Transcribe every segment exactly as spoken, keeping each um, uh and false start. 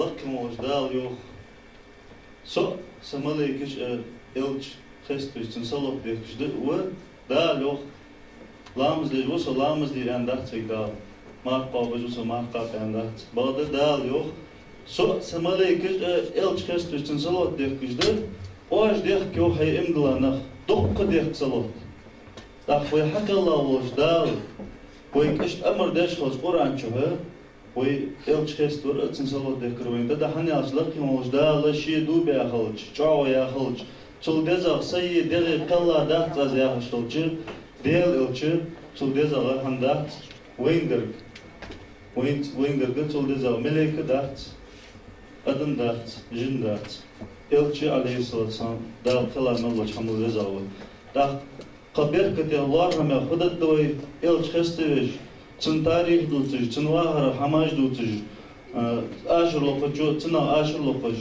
Лакхе волча Дала йоах: со а, са малейкаш а элча хеставеш, цунна салот дехкаш да, ва, Дала йоах, ламаз деш ва со, ламаз де аьнна дац вайга Дала, марха кхоабаш ва со, марха кхаба аьнна дац. Бакъда Дала йоах: со а, са малейкаш а элча хеставеш, цунна салот дехкаш да, оаш дехка, йоах, хӀай иман дилла нах, дукха дехка салот. ТӀаккха вай хьакхелла волча Дала вайга иштта амар деш хилча Къуръан чу, вай элча хеставар а, цунна салот дехкар вайна тӀа да, хӀана аьлча лакхе волча Дала ше дув баь хилча, чӀоагӀо яь хилча, цул дезагӀа са е дегӀе кхелла дац аз яхаш хилча, Даьла элча цул дезагӀа хӀама дац вайна гарга. Вайна, вайна гарга цул дезагӀа малейк а дац, адам дац, жин дац. Элча, Ӏалайхи ссалату вассалам, Дала кхелла мел долча хӀамал везагӀа ва. ТӀаккха кхы беркатех, лоархӀамех фу дергда вай, элча хеставеш, цун тарих дувцаш, цун вахарах хӀамаш дувцаш, а, ашар локхачо, цунах ашар локхаш,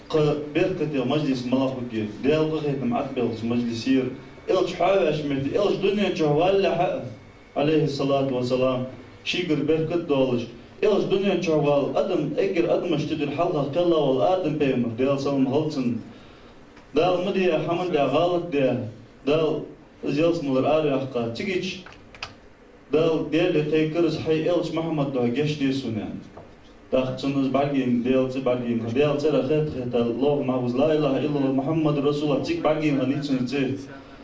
кхы беркатех мажлис малагӀа хургья, Даьла къахетам Ӏобелхача мажлисера, элча хьоаваьча метте, элча дунен чу валалехьа а, Ӏалайхи ссалату вассалам, шийгара беркат долаш, элча дунен чу вала, адам, эггара адамашта юкъера хьалха кхелла вола Адам пайхамар, Даьла салам хилда цунна, Дала ма дийя хӀаман тӀа гӀалат даь, Дала из ялсмалера араваьккха. Цигача Дала Даьлага кхайкар из: хьай элча Мухьаммада духьа гешт де сона, аьнна. ТӀаккха цунна из бӀаргайайна, Даьла цӀи бӀаргайайна, Даьла цӀерах хетта-хетта, лоха махьуз: لا إله إلا الله محمد رسول الله, цига бӀаргайайна хиннай цун из цӀи.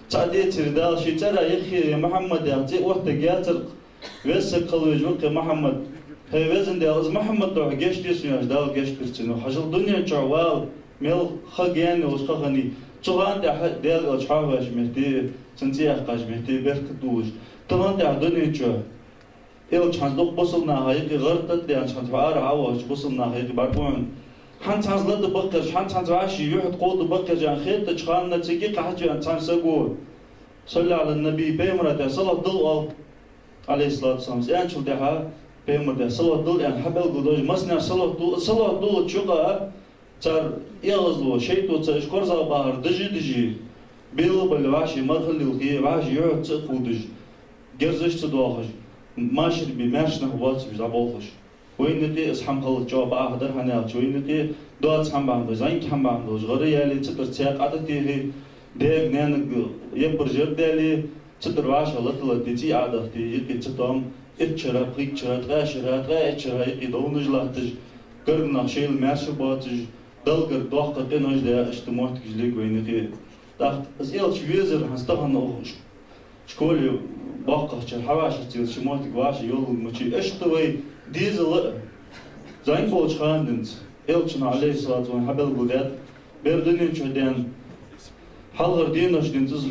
Цхьа децаре Дала ший цӀерах юххе Мухьаммад яха цӀи оттаргьяцар-кх, Веза саг хила везаш ва-кх Мухьаммад. ХӀай Веза Даьла, из Мухьаммада духьа гешт де сона, аьнна, Дала гешт дир цунна. Хьажал, дунен чу вала мел ха гаьна йолаш ха хиннай. Цу хана тӀехьа Даьла элча хьоахаваьча метте, цун цӀи яьккхача метте беркат долаш. Тахан тӀехьа дунен чу элча хӀанз дукха бусалба наха юкъе гӀар тӀатӀадаьннача, хӀанз хьо арахьа Ӏовахача бусалба наха юкъе бӀаргагу хьона. ХӀанз хӀанз ладувгӀа баккхараш, хӀанз хӀанз вӀаший юхьа тӀакховдадергба баккхараш аьнна хетача хана цига кхахьача веана цхьан саго: صل على النبي, пайхамара тӀа салот дилла, оал, Ӏалайхи ссалату вассалам, аьнначул тӀехьа, пайхамара тӀа салот дилла аьнна хьабелгалдеш, массанена салот дул-, салот дуллача юкъа цар эгӀазло, шайтӀо цар уж корзагӀбахар дижи-дижи, белгала бале вӀаший мархал лилхе, вӀаший юхьа ца а кховдаш, герзаш ца доахаш, машар бе, маьрша нах боацаш дӀаболхаш. Вайна юкъе из хӀама хилар чӀоагӀа бакъахьа дар, хӀана аьлча вайна юкъе доаца хӀама бахьан долаш, зӀамига хӀама бахьан долаш, гӀар а яьле, цу тӀара цхьа къа тӀатехе, дега, наьнага яппар жар а даьле, цу тӀара вӀашагӀ латта-латте, цӀий Ӏодахийте, юкъе цатоам, итт шера, пхийтта шера, ткъаь шера, ткъаь итт шера юкъе довнаш латташ, гаргара нах шоайла маьрша боацаш, Далла гарга доккха къинош даь, иштта моттигаш лег вайна юкъе. ТӀаккха из элча везар хӀанз тахан укх школе боккхагӀчар хьавӀашагӀцаре, ши моттиг вӀашагӀйолалургйолча, иштта вай дезала а зӀамига болча хана денз, элчано, Ӏалайхи ссалату вассалам, хьабелгалдаьд, бер дунен чу даьнна хьалхарча деношта денз, из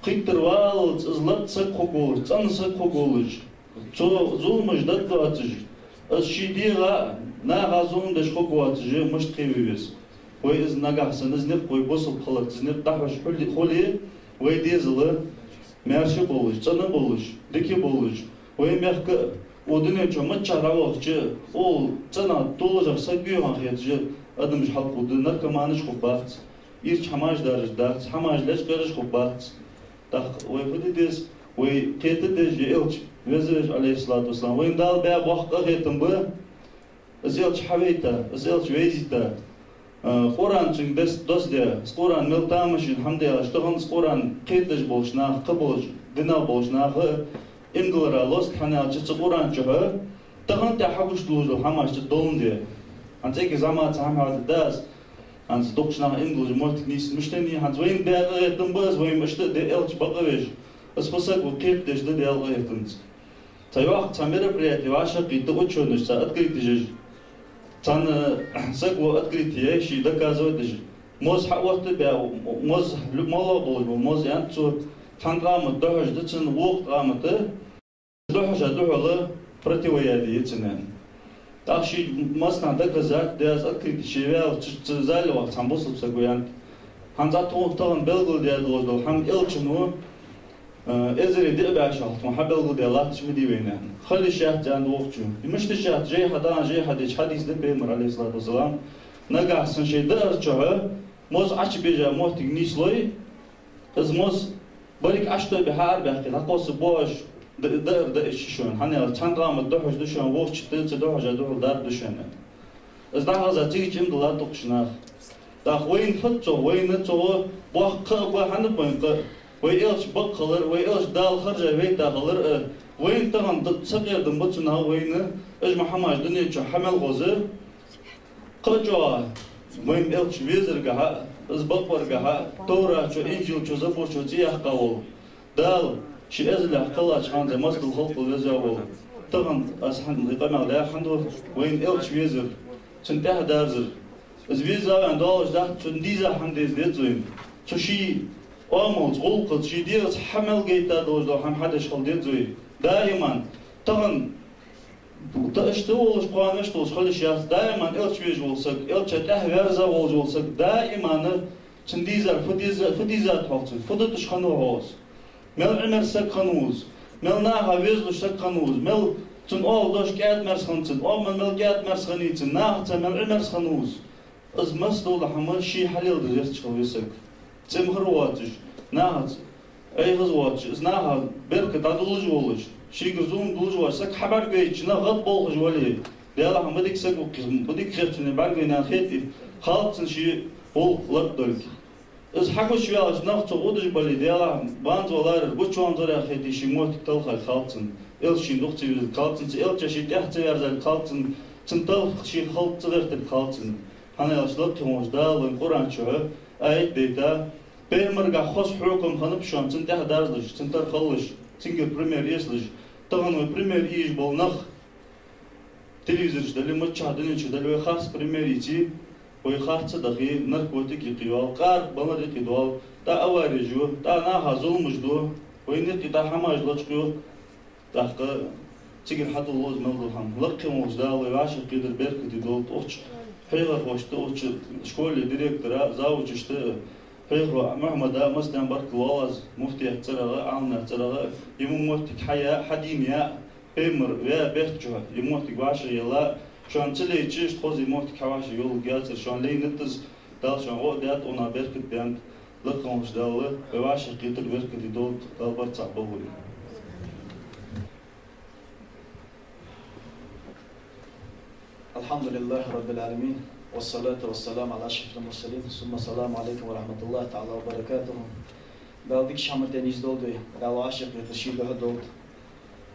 кхийттара валлалца, из латта саг хургволаш, цӀена саг хургволаш, цо зуламаш дергдоацаш, из ший дегӀа а, наха а зулам деш хургвоацаш, мишта кхеве веза. Вай из нагахьа санна, из никъ вай бусалба хиларца, из никъ дӀахьош хуле, хуле, вай дезала маьрша болаш, цӀена болаш, дика болаш, вай мехка а, укх дунен чу миччахьа дӀавахача а, укхул цӀенах, толашагӀа саг ва хьона хеташ адамаш хьалкхувргда, наркоманаш хургбац, ийрча хӀамаш дараш дац, хӀамаш лечкъараш хургбац. ТӀаккха вай фу де деза, вай кхета деза, е элча веза веза, Ӏалайхи ссалату вассалам. Вайна Дала баь боккха къахетам ба, из элча хьавайта, из элча вайзийта, а, Къуръан цунга дес-, доссадаь, из Къуръан мел тамашийна хӀама да аьлча, тахан из Къуръан кхетадеш болча наха, кхы болча, динах болча наха а иман диллар лоац, хӀана аьлча цу Къуръан чу тахан тӀехьа хьагуш долаш дола хӀамаш цу доландаь. ХӀанз цига зӀамига цхьа хӀама хьадергда аз, хӀанз дукхача наха иман диллача моттиг нийсса мишта я, хӀанз вайна баь къахетам ба из, вайна мишта а де элча бакъвеш, из фу саг ва кхетадеш да Даьла къахетамца. Цхьа йоккха цхьа мероприяти вӀашагӀкхийтта учёнаш, цхьа открытие еш. Цхьан саго открытие яь, ше доказывать деш. Моз хьаотта а баь, моз лю-, моллагӀа болаш бола моз, аьннад цо, цхьан ткъамата духьаш да цун, вокха ткъамата духьаш а духьала противоядие я цун, аьнна. ТӀаккха ше массанахьа доказать даь, из открытие ше ваьлча, цу, цу зале ваха цхьан бусалба саго аьннад: хӀанз тхона тахан белгалдаь долаш дола хӀама элчано, э, эзаре диъ бӀаь шу хьалха тхона хьабелгалдаь латташ ма дий вайна, аьнна. Хила йиш яц, аьннад вокхо. Мишта йиш яц, жай хьадаьнна, жай хьадича хьадис да пайхамара, Ӏалайхи ссалату вассалам. Нагахьа санна шоай даар чу моз Ӏочубежа моттиг нийслой, из моз берриг Ӏочутоабе хьаарабаьккхе, дӀакхоссаргбоацаш да-, даар да из шоана. ХӀана аьлча цхьан ткъамата духьаш да шоана, вокхачунна цу духьаш а духьал дарба да шоана. Из дӀахаза цига чӀимдала тукхаш нах. ТӀаккха вайна фу да цо, вайна цо боккха кхаъ ба хьанна вайна кхаъ. Вай элча бакъ хилар, вай элча Дала харжа вайта хилар, а, вайна тахан д-, сакъердам ба цунах вайна, уж ма хӀамаш дунен чу хьа мел гӀоза. Кхы а чӀоагӀа вайна элча везаргахьа, из бакъваргахьа, Товрат чу, Инжил чу, Забур чу цӀи яьккха вола. Дала ший эзалехь кхеллача хана массадола халкъал веза вола. Тахан аз хьан-, къамаьл даь хьан ду, вайна элча везар, цун тӀехьа дарзар. Из веза ваьнна долаш дац, цун деза хӀама деза деза вайна. Цу ший оамалца, гӀулакхаца, ший дегӀаца хьа мел гайта долаш дола хӀама хьадеш хила деза вай. Даиман, тахан, та иштта волаш, кхоана иштта волаш хила йиш яц. Даиман элча везаш вола саг, элча тӀехьа верза волаш вола саг, даиман цун дезар фу деза, фу деза тхьох цун, фу дуташ хиннав хьо из. Мел Ӏимерза саг хиннав из, мел наха везалуш саг хиннав из, мел цун оал дош кӀаьда-мерза хиннад цун, оамал мел кӀаьда-мерза хиннай цун, нахаца мел Ӏимерза хиннав из. Из массадола хӀама ший хьалелда гӀерташ хила веза саг. ЦӀимхара воацаш, нахаца Ӏехаза воацаш, из наха беркат дӀадолаш волаш, шийгара зулам долаш воацаш, саг хьабӀаргавайча, нах гӀадболхаш вале, Даьла хьа ма дика саг ва-кх из, ма дика хет цунна бӀаргавайна аьнна хетий, халда цунна ший гӀулакх лакхдолга. Из хьагучаваьлча, нах цо гӀо деш бале, Даьла хьа банза валарах гучаванзар яха хетий, ший моттиг талхалга халда цунна, элча шийна дукха ца везалга халда цунна, цу элча ший тӀехьа ца верзалга халда цунна, цун талха ший халда ца гӀертарг халда цунна. ХӀана аьлча лакхе волча Дала вайна Къуръан чу аят дайта, пайхамаргахьа хоза хьокхам хиннаб шоана, цун тӀехьа дарзалаш, цун тара хилалаш, цунгара пример эцалаш. Тахан вай пример эцаш бола нах телевизора чу дале, миччахьа дунен чу дале, вай харц пример ийце, вай харц ца дахе, наркотик юкъе йоал, къаракъ, балар юкъе доал, тӀаккха авареш ю, тӀаккха наха зуламаш ду, вайна юкъе тӀаккха хӀамаш лочкъаю. ТӀаккха цигара хьадоал из мел дола хӀама. Лакхе волча Дала вай вӀашагӀкхетар беркате долда, укх чу хьехархошта, укх чу школе директора, завучашта, хьехаро Мухьаммада массанена баркал оал аз, муфтият цӀерагӀа, Ӏаламнаьха цӀерагӀа, ер мо моттиг хьаяь, хьадийна яь, пайхамар ваь бетта чу ер моттиг вӀашагӀъелла, шоана ца лайча, иштта хоза ер моттиг хьавӀашагӀйолалургьяцар, шоана лайнад из, Дала шоана гӀо а даьд, укхунах беркат баьннаб. Лакхе волча Дала вай вӀашагӀкхетар беркате долда, Дала барт цхьа болба вай. الحمد لله رب العالمين، والصلاة والسلام على أشرف المرسلين، ثم السلام عليكم ورحمة الله تعالى وبركاته. Дала дикача хӀаман тӀа низ долда вай, Дала вӀашагӀкхетар ший духьа долда.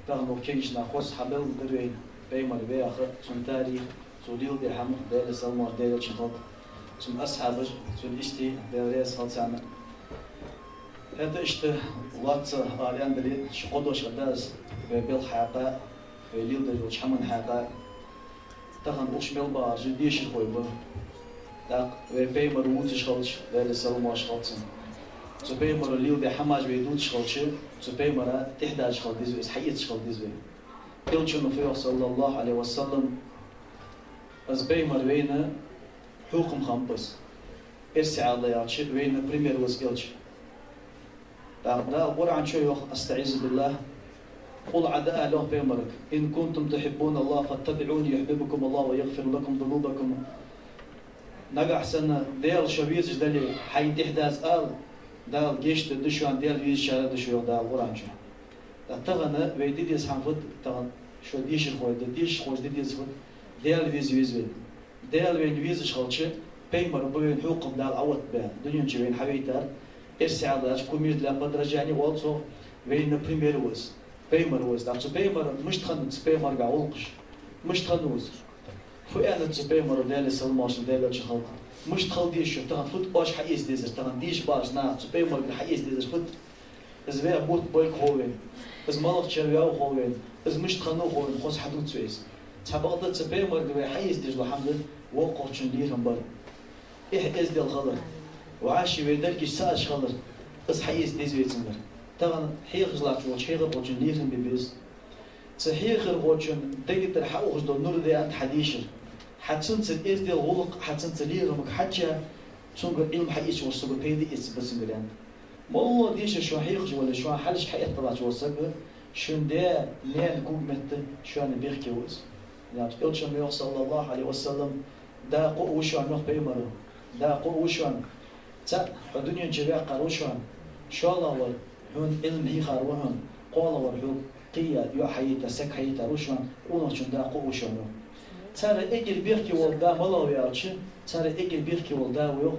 Тахан укх кегийча наха хоза хьабелгалдаьр вайна пайхамар ваь хӀама, цун тарих, цо леладаь хӀама, Даьла салам-моаршал Даьла элчана хилда, цун асхьабаш, цун истий, Даьла раьза хилва царна. ХӀаьта иштта лоацца ала аьнна дале, ши-кхо дош аргда аз, вай белха хьакъехьа, вай леладеш йолча хӀаман хьакъехьа. Тахан уж мел бахараш дешархой ба. ТӀаккха вай пайхамар вувцаш хилча, Даьла салам-моаршал хилда цунна, цу пайхамаро леладаь хӀамаш вай дувцаш хилча, цу пайхамара тӀехьа даьржа хила деза вай, из хьаэцаш хила деза вай. Элчано фу йоах, صلى الله عليه وسلم, из пайхамар вайна хьокхам хиннаб из. Эрсий Ӏаьдала аьлча, вайна пример ва из элча. ТӀаккха Дала Къуръан чу йоах, أستعيذ بالله: قل, Ӏа дӀаала, йоах пайхамарга: إن كنتم تحبون الله فاتبعوني يحببكم الله ويغفر لكم ذنوبكم. Нагахьа санна Даьла шо везаш дале, хьайна тӀехьа да аз ала, Дала гешт дергда шоана, Даьла везачарех да шо, йоах Дала Къуръан чу. ТӀаккха тахан вай де деза хӀама фуд, тахан шо дешархой да, дешархоша де деза фуд, Даьла веза веза вай. Даьла вайна везаш хилча, пайхамар ва вайна хьокхам Дала Ӏооттабаь, дунен чу вайна хьавайтар, эрсий Ӏаьдала аьлча, кумир для подражания оал цох, вайна пример ва из, пайхамар ва из. ТӀаккха цу пайхамара мишта хиннад, цу пайхамаргахьа гӀулакхаш мишта хиннав из? Фу аьннад цу пайхамаро, Даьла салам-моаршал Даьла элчана хилда? Мишта хила деза шо, тахан фуд оаш хьаэца дезар, тахан дийша бахача наха цу пайхамаргара хьаэца дезар фуд? Из ваь бутт-бойла хов вайна, из малагӀча шера ваьв хов вайна, из мишта хиннав хов вайна, хоза хьадувц вай из. Цхьабакъда цу пайхамаргара вай хьаэца дезаш дола хӀама да воккхагӀчун лерхӀам бар, эхь-эздел хилар, вӀаший вай дерригаш цаӀаш хилар, из хьаэца деза вай цунгара. Тахан хьехаш латташ волча хьехархочун лерхӀам бе беза. Цу хьехархочун дега тӀара хьаухаш дола нур да аьннад хьа дешар. Хьа цунца эздел гӀулакх, хьа цунца лерхӀамга хьежжа, цунгара Ӏилма хьаэцаш волча саго пайда эцаргба цунгара аьннад. МоллагӀа дешар шоана хьехаш вале, шоана хьалхашка хьаэтталуш вола саг, шун даь, наьна когаметта шоана бехке ва из. Элчано йоах, صلى الله عليه وسلم: да кхоъ ва шоана, йоах пайхамаро, да кхоъ ва шоана. ЦаӀ, хьо дунен чу ваьккхар ва шоана, шоллагӀвар хьона Ӏилма хьийхар ва хьона, кхоалагӀвар хьога кхы а йоӀ хьаэттар, саг хьаэттар ва шоана, къонахчун да кхоъ ва шоана, йоах. Цар эггара бехке вола да малагӀа ва аьлча, цар эггара бехке вола да ва, йоах,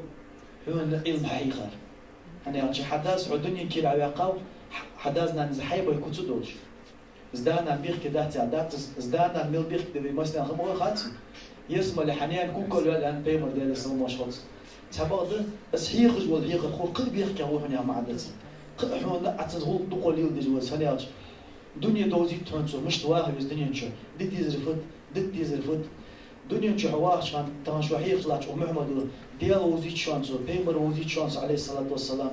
хьона Ӏилма хьахьийхар. ХӀана аьлча хьа дас хьо дунен кийра ваьккхав, хьа дас-нанас хьайбай куц долаш. Из да-нана бехке дац аьнна дац, из да-нана мел бехке да вай массанена хӀама хац. Ялсмале хьа наьна кукал йоал аьнна Пайхамара, Даьлера салам-моаршал хилда цунна. Цхьабакъда, из хьехаш вола хьехархо кхы а бехке ва хьона яха маӀан да цун. Кхы а хьона Ӏа цунца гӀулакх дукха леладеш ва из, хӀана аьлча дуне довзийт хьона цо, мишта ваха веза дунен чу, де дезар фуд, дита дезар фуд. Дунен чу хьо вахача хана, тахан шо хьехаш латтача укх Мухьаммада, Даьла вовзийт шоана цо, Пайхамар вовзийт шоана цо, Ӏалайхи ссалату вассалам,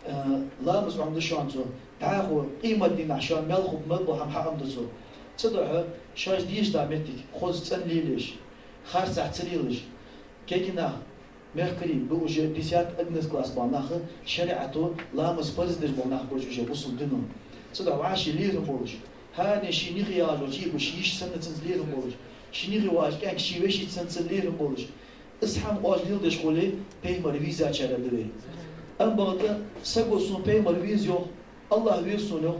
э, ламаз Ӏомаду шоана цо, дӀахо къематдийнахьа шоана мел хургба мел бола хӀама хьаӀомаду цо. Цудухьа шоаш дешаш да моттиг хоза цӀена лелаеш, харцахьа ца лелаш, кегий нах, мехкарий, бу уже десятый, одиннадцатый класс бола нах, шариӀато ламаз парз деш бола нах ба уж уже бусалба дино. Цудухьа вӀаши лерхӀам болаш, хӀаране ший нихи яхаш йолча, ший йиша санна цунца лерхӀам болаш, ший нихи ваьча кӀаьнк ший вешийца санна цунна лерхӀам болаш, из хӀама оаш леладеш хуле, Пайхамар везачарех да вай. Амма бакъда саго сона Пайхамар веза йоах, АллахӀ веза сона йоах,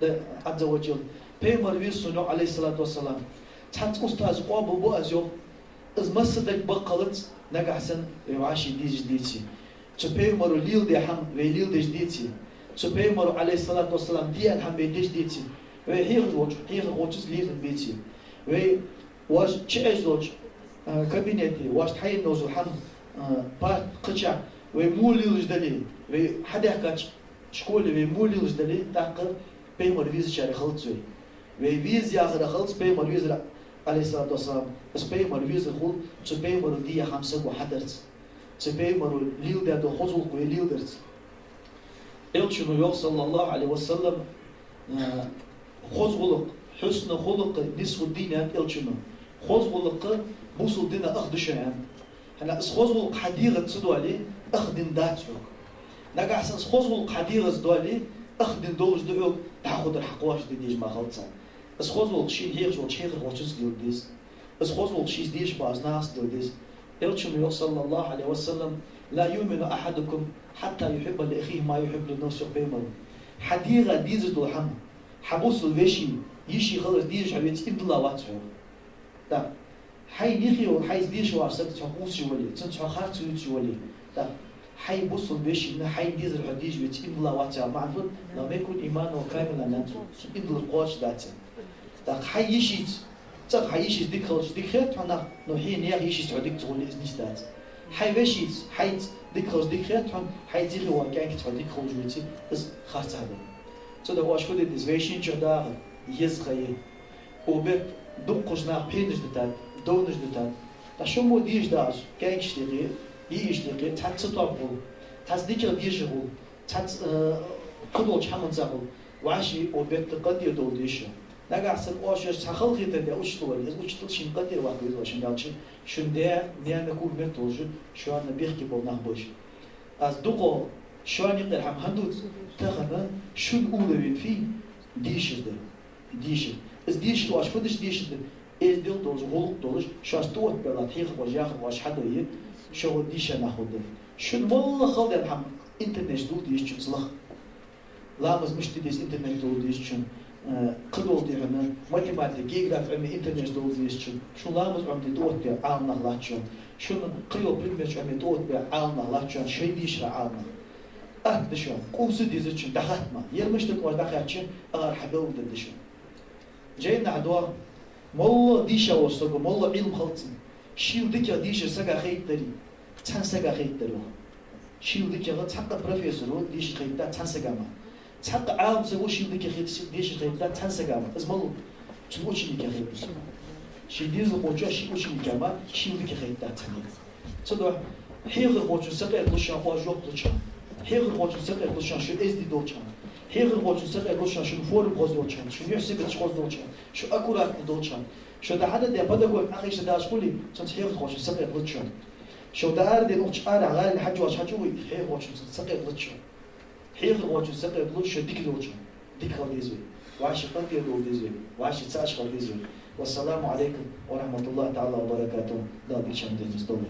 да, Ӏазза ва джалла. Пайхамар веза сона йоах, Ӏалайхи ссалату вассалам. Цхьацца устаза къоабал бу аз йоах. Из массадолча баккхалц, нагахьа санна вай вӀаши дезаш деце, цу Пайхамаро леладаь хӀама вай леладеш деце, цу Пайхамаро, Ӏалайхи ссалату вассалам, де аьнна хӀама вай деш деце, вай хьехаш волча хьехархочунца лерхӀам беце, вай вож чуэш долча, э, кабинете, вож тхьаенна йолча хӀама, э, парта кхычахьа вай во лелаш дале, вай хьадаьхкача школе вай во лелаш дале, тӀаккха Пайхамар везачарех хилац вай. Вай веза яхарах хилац Пайхамар везар, Ӏалайхи ссалату вассалам. Из Пайхамар везар хул цу Пайхамаро де яха хӀама саго хьадарца, цу Пайхамаро леладаь дола хоза гӀулакх вай леладарца. Элчано йоах, саллаллахӀу Ӏалайхи ва саллам, э, хоза гӀулакх, хьусну хулукъи нисфу дин, аьннад Элчано. Хоза гӀулакх бусалба дина ах да шоана, аьннад. ХӀана, из хоза гӀулакх хьа дегӀаца ца доале, ах дин дац хьога. Нагахьа санна из хоза гӀулакх хьа дегӀаца доале, ах дин долаш да хьога, дӀахо дар хьакхоачашде дезаш мара хилац. Из хоза гӀулакх шийна хьехаш волча хьехархочунца леладе деза. Из хоза гӀулакх шийца дешаш бола нахаца леладе деза. Элчано йоах, саллаллахӀу Ӏалайхи ва саллам: «لا يؤمن أحدكم حتى يحب لأخيه ما يحب لنفسه», йоах Пайхамаро. Хьа дегӀа дезаш дола хӀама хьа бусалба вешийна, йишийна хиларах дезаш хьо веце, иман дилла вац хьо. ТӀаккха хьай нихи йола, хьайца дешаш вола саг цхьа кхувсаш вале, цунца хьо харц ювцаш вале, тӀаккха хьай бусалба вешийна хьайна дезар хьо дезаш веце, иман дилла вац яха маӀан фуд? «لم يكن إيمانه كاملا», аьннад цо, цун иман дилар кхоачаш дац. ТӀаккха хьай йишийца, цӀаккха хьай йишийца дика хилча дика хет хьона, но хьена яха йишийца хьо дика ца хуле, из нийса дац. Хьай вешийца, хьайца дика хилча дика хет хьона, хьайца йихи вола кӀаьнкаца хьо дика хулаш веце, из харцахьа да. Цудухьа оаш фу де деза, вай шийна чу даха еза ха я. Укх бетта дуккхача наха пхьенаш дитад, довнаш дитад. ТӀаккха шо мо дезаш дагӀаш, кӀаьнкашта юкъе, йиӀийшта юкъе, цхьацца тоам хул, цхьацца дикагӀа дешар хул, цхьацца, э, кхыдолча хӀаманца хул. ВӀаши укх бетта къинтӀера довла деза шо. Нагахьа санна оаш цхьа халахетар даь учитель вале, из учитель шийна къинтӀера ваккха веза шоана, аьлча, шун даь, наьна кога метта волаш, шоана бехке бола нах ба уж. Аз дукха шоана юкъера хӀама хӀана дувц, тахан шун уллув вена фий, дешар да. Дешар. Из дешар оаш фу деш дешар да? Эздел долаш, гӀулакх долаш, шоашта тӀаоттабаь латта хьехархоша яхар оаш хьадой, шо гӀо дийша нах хургда. Шун моллагӀа хала даьнна хӀама интернете дулла деза шун цӀагӀа. Ламаз мишта де деза интернете дулла деза шун, э, кхыдола дехьа, математика, географи Ӏомае интернете дулла деза шун. Шун ламаз Ӏомаде тӀаоттабаь Ӏаламнах латт шоана. Шун кхыйола предметаш Ӏомае тӀаоттабаь Ӏаламнах латт шоана, шоай дийшача Ӏаламнах. Атта да шоана, къувса деза шун, дӀахатта ма. Ер мишта да оаш дӀахаьттача, ара хьабелгалдергда шоана. Жайнахьа доагӀа, моллагӀа дийша волча саго, моллагӀа Ӏилма хилда цунна, шийла дикагӀа дийшар сага хайтадарий? Цхьан сага хайтадар, йоах. Шийла дикагӀа цхьаккха профессоро дийшар хайтад цхьан сага мара. Цхьаккха Ӏалам саго шийла дикагӀа хайтад, дийшар хайтад цхьан сага мара. Из малув? Цун ученикех хайтад из. Ший дезалхочоа ший ученикех мара шийла дикагӀа хайтад цхьанне. Цудухьа хьехархочун сакъердалу шоана оаш жоп луча хана. Хьехархочун сакъердалу шоана шо эздий долча хана. Хьехархочун сакъердалу шоана шун форма хоза йолча хана, шун юхь-сибаташ хоза долча хана, шо аккуратно долча хана. Шо дӀахьададдаь подоконник Ӏохайша дезаш хуле, цунца хьехархочун сакъердалац шоана. Шо дӀаарадаьнна укх чу арахьа гӀалина хьажа ваш хьачу вуй, хьехархочунца сакъердалац шо. Хьехархочун сакъердалу шо дика долча хана. Дика хила деза вай. ВӀаши къинтӀера довла деза вай. ВӀаши цаӀ хила деза вай. والسلام عليكم ورحمة الله تعالى وبركاته. Дала дикачарна деза долда.